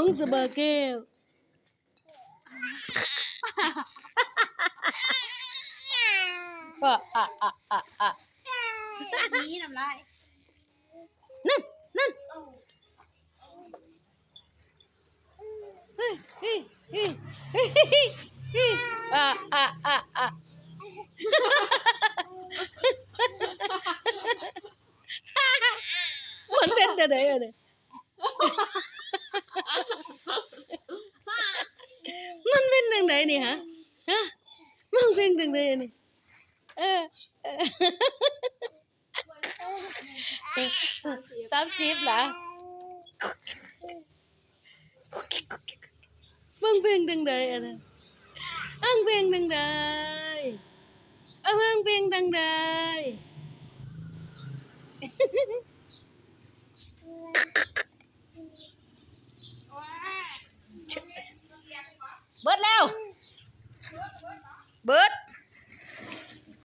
ນ້ອງສະບາແກ້ວ ອະ ອະ ອະ ອະ ອະ ນີ້ນ້ຳລາຍ ນັ້ນ ນັ້ນ ເຮີ້ຍ ເຮີ້ຍ ເຮີ້ຍ ເຮີ້ຍ ອະ ອະ ອະ ອະ ມັນເປັນຈັ່ງໃດອັນນີ້? ມັນເປັນຈັ່ງໃດນີ້ ຮະ? ຮະ? ມັນເປັນຈັ່ງໃດອັນນີ້? ເອີ ເອີ ສາມສິບລະ ມັນເປັນຈັ່ງໃດອັນນັ້ນ? ມັນເປັນຈັ່ງໃດ? ເອີ ມັນເປັນຈັ່ງໃດ? ເບິດແລ້ວ ເບິດ.